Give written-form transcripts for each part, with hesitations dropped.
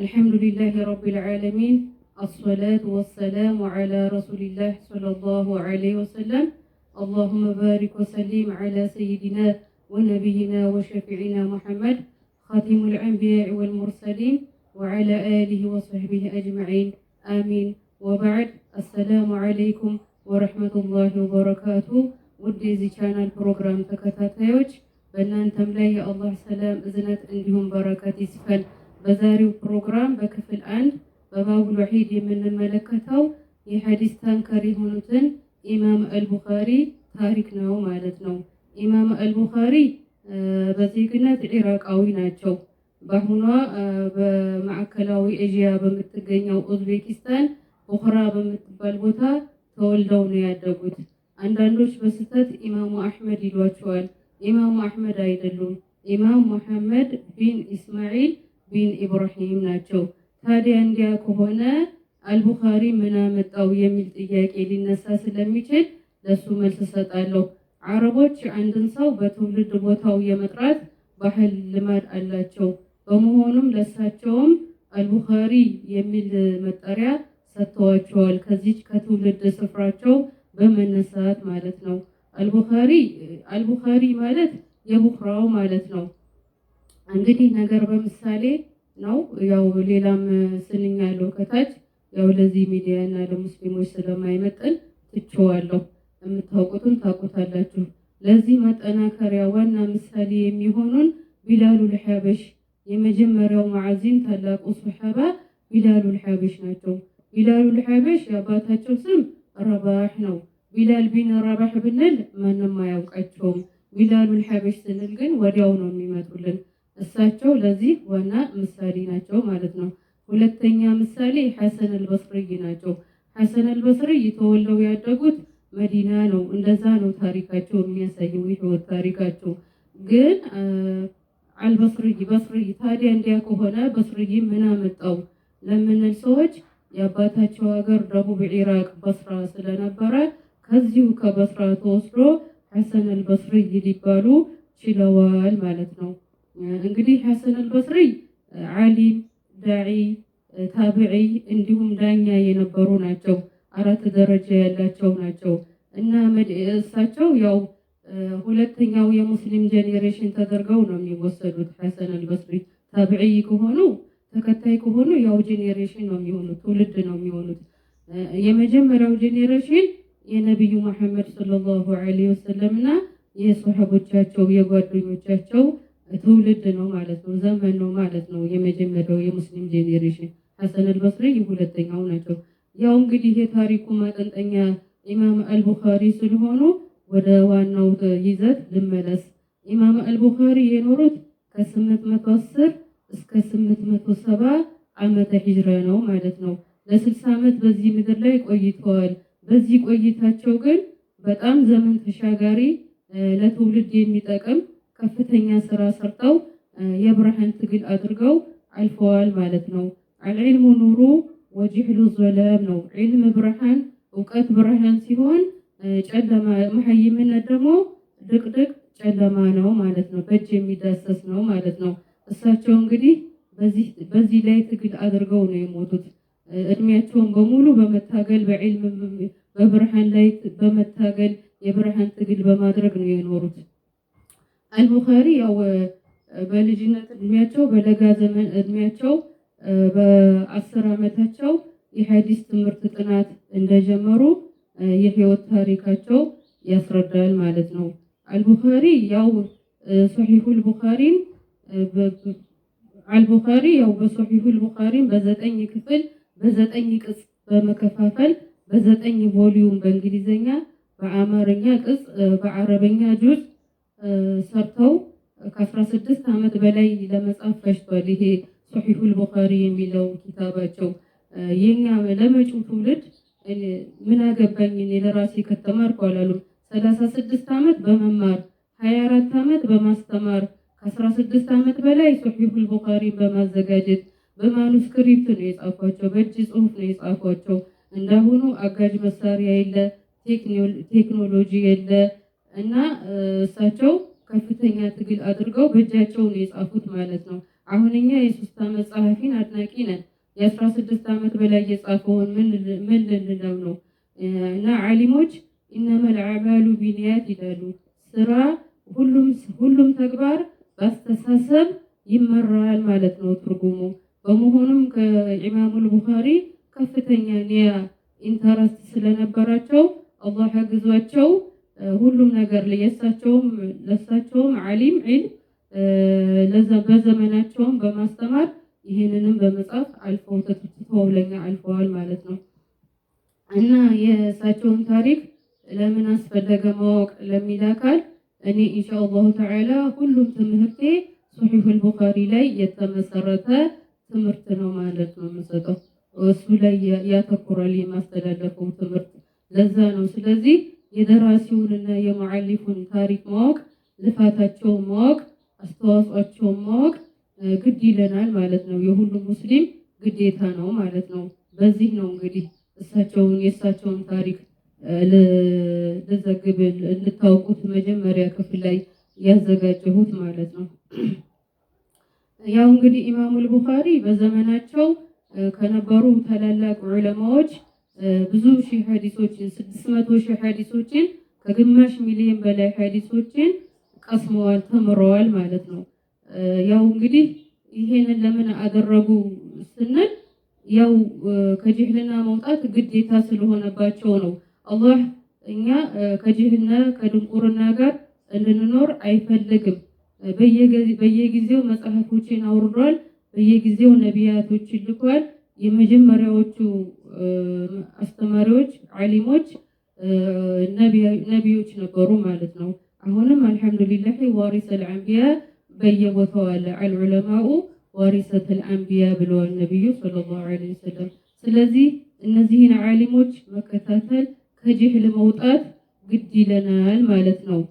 الحمد لله رب العالمين الصلاة والسلام على رسول الله صلى الله عليه وسلم اللهم بارك وسلم على سيدنا ونبينا وشفيعنا محمد خاتم الأنبياء والمرسلين وعلى آله وصحبه أجمعين آمين وبعد السلام عليكم ورحمة الله وبركاته። ውድ የዚህ ቻናል ፕሮግራም ተከታታዮች፣ በእናንተም ላይ የአላህ ሰላም፣ እዝነት እንዲሁም በረከት ይስፈን። በዛሬው ፕሮግራም በክፍል አንድ በባቡል ወሒድ የምንመለከተው የሐዲስ ታንከር የሆኑትን ኢማም አልቡኻሪ ታሪክ ነው ማለት ነው። ኢማም አልቡኻሪ በዜግነት ኢራቃዊ ናቸው። በአሁኗ በማዕከላዊ ኤዥያ በምትገኘው ኡዝቤኪስታን ቡኽራ በምትባል ቦታ ተወልደው ነው ያደጉት። አንዳንዶች በስህተት ኢማሙ አሕመድ ይሏቸዋል። ኢማሙ አሕመድ አይደሉም። ኢማም ሙሐመድ ቢን ኢስማዒል ቢን ኢብራሂም ናቸው። ታዲያ እንዲያ ከሆነ አልቡኻሪ ምን አመጣው የሚል ጥያቄ ሊነሳ ስለሚችል ለሱ መልስ እሰጣለሁ። አረቦች አንድን ሰው በትውልድ ቦታው የመጥራት ባህል ልማድ አላቸው። በመሆኑም ለሳቸውም አልቡኻሪ የሚል መጠሪያ ሰጥተዋቸዋል። ከዚች ከትውልድ ስፍራቸው በመነሳት ማለት ነው። አልቡኻሪ፣ አልቡኻሪ ማለት የቡኽራው ማለት ነው። እንግዲህ ነገር በምሳሌ ነው። ያው ሌላም ስንኝ ያለው ከታች ያው ለዚህ ሚዲያ እና ለሙስሊሞች ስለማይመጥን ትቼዋለሁ። የምታውቁትን ታውቁታላችሁ። ለዚህ ማጠናከሪያ ዋና ምሳሌ የሚሆኑን ቢላሉል ሐበሽ፣ የመጀመሪያው ሙዓዚን፣ ታላቁ ሱሐባ ቢላሉል ሐበሽ ናቸው። ቢላሉል ሐበሽ የአባታቸው ስም ረባህ ነው። ቢላል ቢን ረባህ ብንል ማንም አያውቃቸውም። ቢላሉል ሐበሽ ስንል ግን ወዲያው ነው የሚመጡልን። እሳቸው ለዚህ ዋና ምሳሌ ናቸው ማለት ነው። ሁለተኛ ምሳሌ ሐሰን አልበስርይ ናቸው። ሐሰን አልበስርይ ተወልደው ያደጉት መዲና ነው። እንደዛ ነው ታሪካቸው የሚያሳየው የህይወት ታሪካቸው። ግን አልበስርይ፣ በስርይ፣ ታዲያ እንዲያ ከሆነ በስርይ ምን አመጣው ለምንል ሰዎች የአባታቸው ሀገር ደቡብ ኢራቅ በስራ ስለነበረ ከዚሁ ከበስራ ተወስዶ ሐሰን አልበስርይ ሊባሉ ችለዋል ማለት ነው። እንግዲህ ሐሰን አልበስርይ ዓሊም፣ ዳዒ፣ ታብዒ እንዲሁም ዳኛ የነበሩ ናቸው። አራት ደረጃ ያላቸው ናቸው እና እሳቸው ያው ሁለተኛው የሙስሊም generation ተደርገው ነው የሚወሰዱት። ሐሰን አልበስሪ ታብዒ ከሆኑ፣ ተከታይ ከሆኑ ያው generation ነው የሚሆኑት፣ ትውልድ ነው የሚሆኑት። የመጀመሪያው generation የነቢዩ መሐመድ ሰለላሁ ዐለይሂ ወሰለም እና የሶሐቦቻቸው የጓደኞቻቸው ትውልድ ነው ማለት ነው፣ ዘመን ነው ማለት ነው። የመጀመሪያው የሙስሊም generation፣ ሐሰን አልበስሪ ሁለተኛው ናቸው። ያው እንግዲህ የታሪኩ ማጠንጠኛ ኢማም አልቡኻሪ ስለሆኑ ወደ ዋናው ይዘት ልመለስ። ኢማም አልቡኻሪ የኖሩት ከ810 እስከ 870 ዓመተ ሂጅራ ነው ማለት ነው። ለ60 ዓመት በዚህ ምድር ላይ ቆይተዋል። በዚህ ቆይታቸው ግን በጣም ዘመን ተሻጋሪ፣ ለትውልድ የሚጠቅም ከፍተኛ ስራ ሰርተው የብርሃን ትግል አድርገው አልፈዋል ማለት ነው። العلم نور والجهل ظلام ነው። ዒልም ብርሃን፣ እውቀት ብርሃን ሲሆን ጨለማ መሀይምነት ደግሞ ድቅድቅ ጨለማ ነው ማለት ነው። በእጅ የሚዳሰስ ነው ማለት ነው። እሳቸው እንግዲህ በዚህ ላይ ትግል አድርገው ነው የሞቱት። እድሜያቸውን በሙሉ በመታገል፣ በዒልም በብርሃን ላይ በመታገል፣ የብርሃን ትግል በማድረግ ነው የኖሩት። አልቡኻሪ ያው በልጅነት እድሜያቸው፣ በለጋ ዘመን እድሜያቸው በ10 ዓመታቸው የሐዲስ ትምህርት ጥናት እንደጀመሩ የህይወት ታሪካቸው ያስረዳል ማለት ነው። አልቡኻሪ ያው ሶሒሁል ቡኻሪን አልቡኻሪ ያው በሶሒሁል ቡኻሪን በዘጠኝ ክፍል፣ በዘጠኝ ቅጽ በመከፋፈል፣ በዘጠኝ volume በእንግሊዘኛ፣ በአማርኛ ቅጽ፣ በአረበኛ ጁዝ ሰርተው ከ16 ዓመት በላይ ለመጻፍ ፈጅቷል። ይሄ ሶሒሁል ቡኻሪ የሚለው ኪታባቸው የኛ ለመጪው ትውልድ ምን አገባኝ እኔ ለራሴ ከተማርኩ አላሉም። 36 ዓመት በመማር፣ 24 ዓመት በማስተማር፣ ከ16 ዓመት በላይ ሶሒሁል ቡኻሪ በማዘጋጀት፣ በ manuscript ነው የጻፏቸው፣ በእጅ ጽሁፍ ነው የጻፏቸው። እንዳሁኑ አጋዥ መሳሪያ የለ፣ ቴክኖሎጂ የለ እና እሳቸው ከፍተኛ ትግል አድርገው በእጃቸው ነው የጻፉት ማለት ነው። አሁን እኛ የ3 ዓመት ጸሐፊን አድናቂ ነን። የ16 ዓመት በላይ የጻፈውን ምን ልንለው ነው? እና ዓሊሞች إنما الأعمال بالنيات ይላሉ። ስራ ሁሉም ተግባር በአስተሳሰብ ይመራል ማለት ነው ትርጉሙ። በመሆኑም ከኢማሙል ቡኻሪ ከፍተኛ ኒያ interest ስለነበራቸው አላህ አግዟቸው ሁሉም ነገር የእሳቸውም ለእሳቸውም ዓሊም ዒልም በዘመናቸውም በማስተማር ይህንንም በመጻፍ አልፈው ተትተው ለኛ አልፈዋል ማለት ነው። እና የእሳቸውን ታሪክ ለምን አስፈለገ ማወቅ ለሚል አካል እኔ ኢንሻአላሁ ተዓላ ሁሉም ትምህርቴ ሶሒሁል ቡኻሪ ላይ የተመሰረተ ትምህርት ነው ማለት ነው የምሰጠው። እሱ ላይ ያተኩራል የማስተላለፈው ትምህርት፣ ለዛ ነው። ስለዚህ የደራሲውንና የሙዓሊፉን ታሪክ ማወቅ፣ ልፋታቸውን ማወቅ፣ አስተዋጽኦአቸውን ማወቅ ግድ ይለናል ማለት ነው። የሁሉም ሙስሊም ግዴታ ነው ማለት ነው። በዚህ ነው እንግዲህ እሳቸውን የእሳቸውን ታሪክ ልዘግብ እንድታውቁት መጀመሪያ ክፍል ላይ ያዘጋጀሁት ማለት ነው። ያው እንግዲህ ኢማሙል ቡኻሪ በዘመናቸው ከነበሩ ታላላቅ ዑለማዎች ብዙ ሺህ ሐዲሶችን፣ 600,000 ሐዲሶችን፣ ከግማሽ ሚሊዮን በላይ ሐዲሶችን ቀስመዋል፣ ተምረዋል ማለት ነው። ያው እንግዲህ ይሄንን ለምን አደረጉ ስንል ያው ከጅህልና መውጣት ግዴታ ስለሆነባቸው ነው። አላህ እኛ ከጅህልና ከድንቁርና ጋር እንድንኖር አይፈልግም። በየጊዜው መጽሐፎችን አውርዷል። በየጊዜው ነቢያቶችን ልኳል። የመጀመሪያዎቹ አስተማሪዎች ዓሊሞች ነቢዮች ነበሩ ማለት ነው። አሁንም አልሐምዱሊላህ ورثة الأنبياء በየቦታው አለ። العلماء ورثة الأنبياء ብለዋል ነቢዩ ሰለላሁ ዐለይሂ ወሰለም። ስለዚህ እነዚህን ዓሊሞች መከታተል ከጅህል መውጣት ግድ ይለናል ማለት ነው።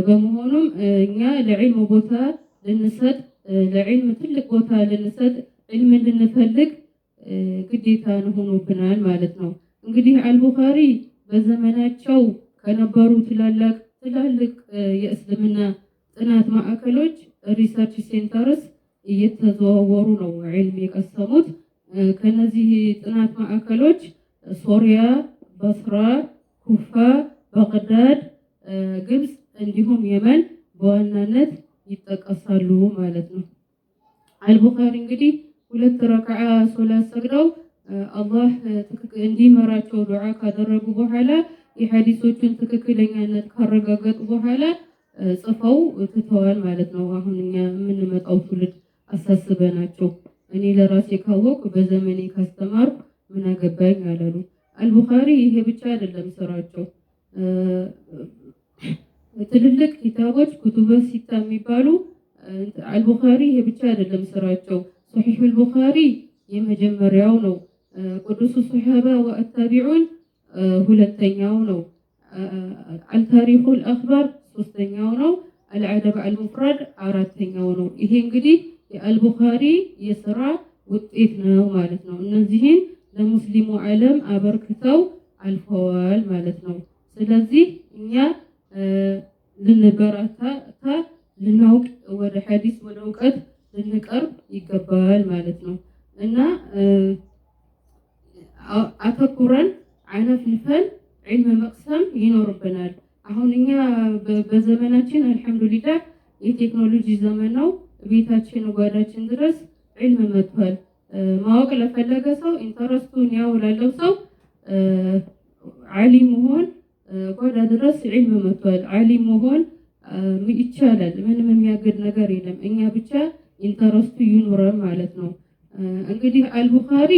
በመሆኑም እኛ ለዒልም ቦታ ልንሰጥ፣ ለዒልም ትልቅ ቦታ ልንሰጥ፣ ዒልም እንድንፈልግ ግዴታ ሆኖብናል ማለት ነው። እንግዲህ አልቡኻሪ በዘመናቸው ከነበሩ ትላልቅ ትላልቅ የእስልምና ጥናት ማዕከሎች research centers እየተዘዋወሩ ነው ዒልም የቀሰሙት። ከነዚህ ጥናት ማዕከሎች ሶሪያ፣ በስራ፣ ኩፋ፣ ባግዳድ፣ ግብፅ እንዲሁም የመን በዋናነት ይጠቀሳሉ ማለት ነው። አልቡኻሪ እንግዲህ ሁለት ረክዓ ሶላት ሰግደው አላህ እንዲመራቸው ዱዓ ካደረጉ በኋላ፣ የሐዲሶቹን ትክክለኛነት ካረጋገጡ በኋላ ጽፈው ትተዋል ማለት ነው። አሁን እኛ የምንመጣው ትውልድ አሳስበናቸው እኔ ለራሴ ካወቅኩ በዘመኔ ካስተማርኩ ምን አገባኝ አላሉ። አልቡኻሪ ይሄ ብቻ አይደለም ስራቸው። ትልልቅ ኪታቦች ኩቱበ ሲታ የሚባሉ፣ አልቡኻሪ ይሄ ብቻ አይደለም ስራቸው። ሶሒሑል ቡኻሪ የመጀመሪያው ነው። ቅዱሱ ሶሐባ ወአታቢዑን ሁለተኛው ነው። አልታሪኹል አኽባር ሶስተኛው ነው። አልአደብ አልሙፍረድ አራተኛው ነው። ይሄ እንግዲህ የአልቡኻሪ የስራ ውጤት ነው ማለት ነው። እነዚህን ለሙስሊሙ ዓለም አበርክተው አልፈዋል ማለት ነው። ስለዚህ እኛ ልንበረታ፣ ልናውቅ፣ ወደ ሐዲስ ወደ እውቀት ልንቀርብ ይገባል ማለት ነው እና አተኩረን አነፍንፈን ዒልም መቅሰም ይኖርብናል። አሁን እኛ በዘመናችን አልሐምዱሊላህ የቴክኖሎጂ ዘመን ነው። ቤታችን ጓዳችን ድረስ ዒልም መጥቷል። ማወቅ ለፈለገ ሰው፣ interest ኡን ያው ላለው ሰው ዓሊም መሆን ጓዳ ድረስ ዒልም መጥቷል። ዓሊም መሆን ይቻላል። ምንም የሚያግድ ነገር የለም። እኛ ብቻ interest ኡ ይኑረን ማለት ነው። እንግዲህ አልቡኻሪ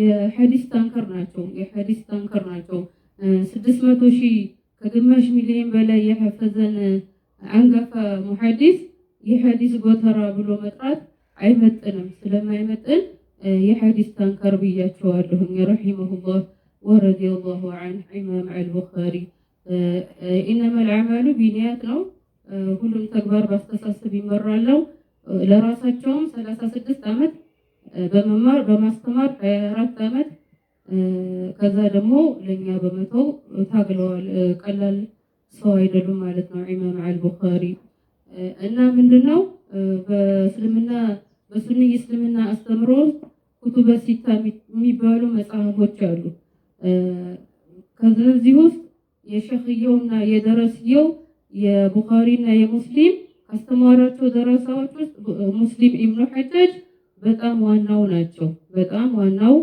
የሐዲስ ታንከር ናቸው። የሐዲስ ታንከር ናቸው። 600,000 ከግማሽ ሚሊዮን በላይ የሐፈዘን አንጋፋ ሙሐዲስ የሐዲስ ጎተራ ብሎ መጥራት አይመጥንም። ስለማይመጥን የሐዲስ ታንከር ብያቸዋለሁኝ። ረሂመሁላህ ወረዲየላሁ ዐንሁ ኢማም አልቡኻሪ። إنما الأعمال بالنيات ነው። ሁሉም ተግባር በአስተሳሰብ ይመራል ነው። ለራሳቸውም 36 ዓመት በመማር በማስተማር 24 ዓመት ከዛ ደግሞ ለእኛ በመተው ታግለዋል። ቀላል ሰው አይደሉም ማለት ነው ኢማም አልቡኻሪ። እና ምንድነው በእስልምና በሱኒ እስልምና አስተምሮ ኩቱበ ሲታ የሚባሉ መጽሐፎች አሉ። ከዚህ ውስጥ የሸኽየውና የደረስየው የቡኻሪና የሙስሊም ካስተማሯቸው ደረሳዎች ውስጥ ሙስሊም ኢብኑ ሐጃጅ በጣም ዋናው ናቸው። በጣም ዋናው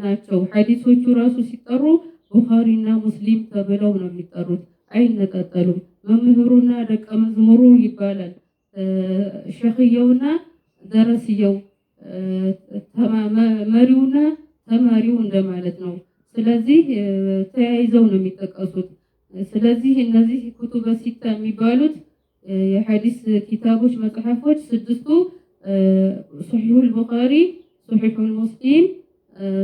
ናቸው። ሐዲሶቹ ራሱ ሲጠሩ ቡኻሪና ሙስሊም ተብለው ነው የሚጠሩት፣ አይነጣጠሉም። መምህሩና ደቀ መዝሙሩ ይባላል። ሸኽየውና ደረስየው፣ መሪውና ተማሪው እንደማለት ነው። ስለዚህ ተያይዘው ነው የሚጠቀሱት። ስለዚህ እነዚህ ኩቱበ ሲታ የሚባሉት የሐዲስ ኪታቦች መጽሐፎች ስድስቱ ሶሒሁል ቡኻሪ፣ ሶሒሁል ሙስሊም፣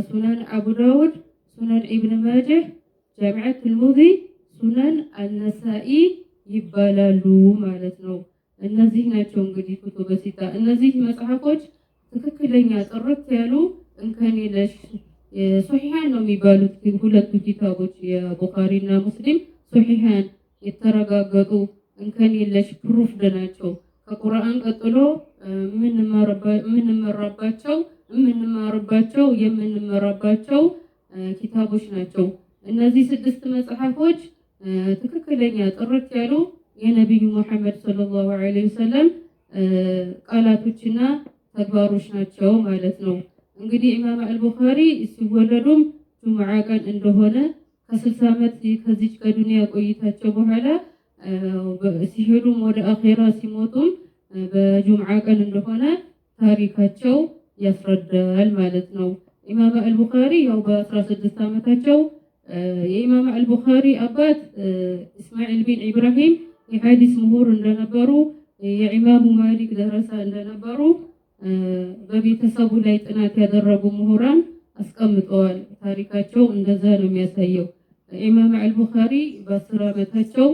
ሱነን አቡ ዳውድ፣ ሱነን ኢብን ማጅህ፣ ጃሚዐ ትርሚዚ፣ ሱነን አልነሳኢ ይባላሉ ማለት ነው። እነዚህ ናቸው እንግዲህ ኩቱበ ሲታ። እነዚህ መጽሐፎች ትክክለኛ ጥርት ያሉ እንከን የለሽ ሶሒሃን ነው የሚባሉት። ሁለቱ ኪታቦች የቡኻሪና ሙስሊም ሶሒሃን የተረጋገጡ እንከን የለሽ proofed ናቸው። ከቁርአን ቀጥሎ የምንመራባቸው የምንማርባቸው የምንመራባቸው ኪታቦች ናቸው። እነዚህ ስድስት መጽሐፎች ትክክለኛ ጥርት ያሉ የነቢዩ ሙሐመድ ሰለላሁ ዐለይሂ ወሰለም ቃላቶችና ተግባሮች ናቸው ማለት ነው። እንግዲህ ኢማም አልቡኻሪ ሲወለዱም ጁምዓ ቀን እንደሆነ ከ60 ዓመት ከዚች ከዱንያ ቆይታቸው በኋላ ሲሄዱም ወደ አኼራ ሲሞቱም በጁምዓ ቀን እንደሆነ ታሪካቸው ያስረዳል ማለት ነው። ኢማም አልቡኻሪ ያው በ16 ዓመታቸው የኢማም አልቡኻሪ አባት እስማዒል ቢን ኢብራሂም የሐዲስ ምሁር እንደነበሩ፣ የኢማሙ ማሊክ ደረሳ እንደነበሩ በቤተሰቡ ላይ ጥናት ያደረጉ ምሁራን አስቀምጠዋል። ታሪካቸው እንደዛ ነው የሚያሳየው። ኢማም አልቡኻሪ በ10 ዓመታቸው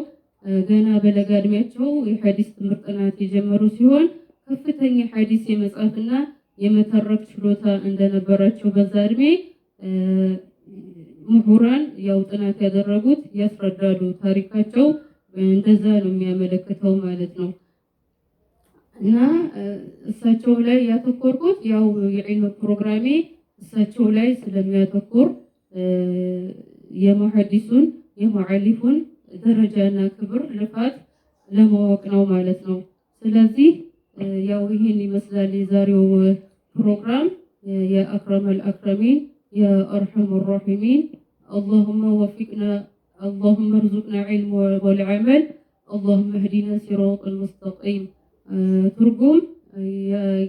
ገና በለጋ እድሜያቸው የሐዲስ ትምህርት ጥናት የጀመሩ ሲሆን ከፍተኛ ሐዲስ የመጻፍና የመተረክ ችሎታ እንደነበራቸው በዛ እድሜ ምሁራን ያው ጥናት ያደረጉት ያስረዳሉ። ታሪካቸው እንደዛ ነው የሚያመለክተው ማለት ነው። እና እሳቸው ላይ ያተኮርኩት ያው የዒልም ፕሮግራሜ እሳቸው ላይ ስለሚያተኩር የሙሐዲሱን የሙዓሊፉን ደረጃና ክብር ልፋት ለማወቅ ነው ማለት ነው። ስለዚህ ያው ይህን ይመስላል የዛሬው ፕሮግራም። የአክረመል አክረሚን የአርሐም ራሒሚን አላሁመ ወፊቅና አላሁመ እርዙቅና ዒልም ወልዐመል አላሁመ እህዲና ሲራጠል ሙስተቂም። ትርጉም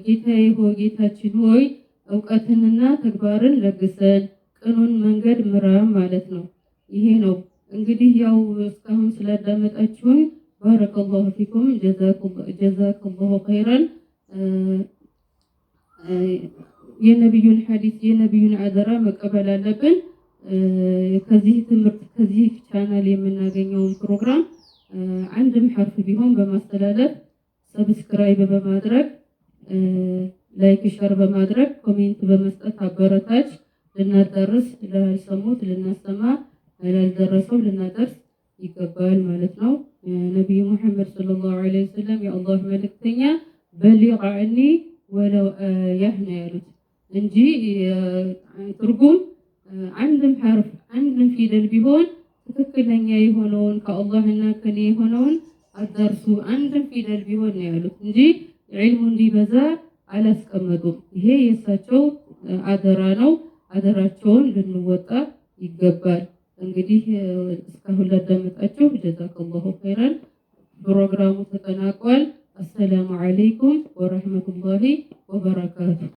ጌታዬ ሆይ ጌታችን ሆይ እውቀትንና ተግባርን ለግሰን ቅኑን መንገድ ምራን ማለት ነው። ይሄ ነው እንግዲህ ያው እስካሁን ስላዳመጣችሁኝ ባረከላሁ ፊኩም ጀዛከላሁ ኸይረን። የነቢዩን ሐዲስ የነቢዩን አደራ መቀበል አለብን። ከዚህ ትምህርት ከዚህ ቻናል የምናገኘውን ፕሮግራም አንድም ሐርፍ ቢሆን በማስተላለፍ subscribe በማድረግ like share በማድረግ comment በመስጠት አበረታች ልናዳርስ ላልሰሙት ልናሰማ ላልደረሰው ልናደርስ ይገባል ማለት ነው። ነቢዩ ሙሐመድ ሰለላሁ ዐለይሂ ወሰለም የአላህ መልእክተኛ በሊግ ዐኒ ወለው አያህ ነው ያሉት እንጂ ትርጉም አንድም ሐርፍ አንድም ፊደል ቢሆን ትክክለኛ የሆነውን ከአላህና ከኔ የሆነውን አዳርሱ አንድም ፊደል ቢሆን ነው ያሉት እንጂ ዒልሙ እንዲበዛ አላስቀመጡም። ይሄ የእሳቸው አደራ ነው። አደራቸውን ልንወጣ ይገባል። እንግዲህ እስካሁን ላዳመጣችሁ ጀዛከላሁ ኸይረን። ፕሮግራሙ ተጠናቋል። አሰላሙ ዐለይኩም ወረሕመቱላሂ ወበረካቱ።